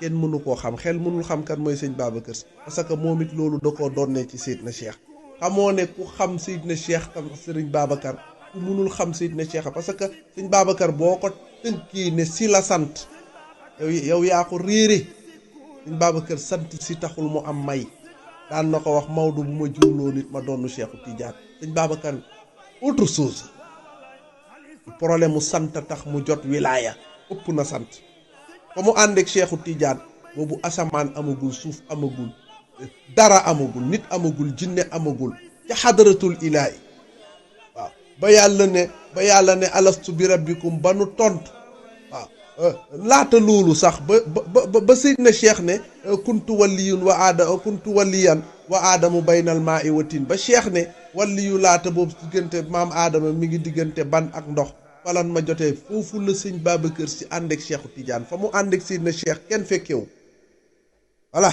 kenn mënu koo xam xel mënul xam kan mooy sëñ Babacar Si parce que moom it loolu da koo doonne ci Seydina Cheikh xamoo ne ku xam Seydina Cheikh xam sëriñ Babacar ku mënul xam Seydina Cheikh parce que sëñ Babacar boo ko tënkee ne si la sant yow yaa ko réere sëñ Babacar sant si taxul mu am may daan na ko wax Maodo bu ma juumloo nit ma doonu Cheikhu Tidiane sëñ Babacar autre chose problème mu sant tax mu jot wilaya ëpp na sant fa mu ànd ak Cheikhu Tidiane boobu asamaan amagul suuf amagul dara amagul nit amagul jinne amagul ca xadaratul ilaahi waaw ba yàlla ne alastu bi rabbikum ba nu tontu waaw laata loolu sax ba Seydina Cheikh ne kuntu waliyan wa aadamu baynal maa i watin ba Cheikh ne waliyu laata boobu diggante maam aadama mi ngi diggante ban ak ndox falan ma jotee foofu la sëñ Babacar Si ànd ak Cheikhu Tidiane fa mu ànd ak Seydina Cheikh kenn fekkewu voilà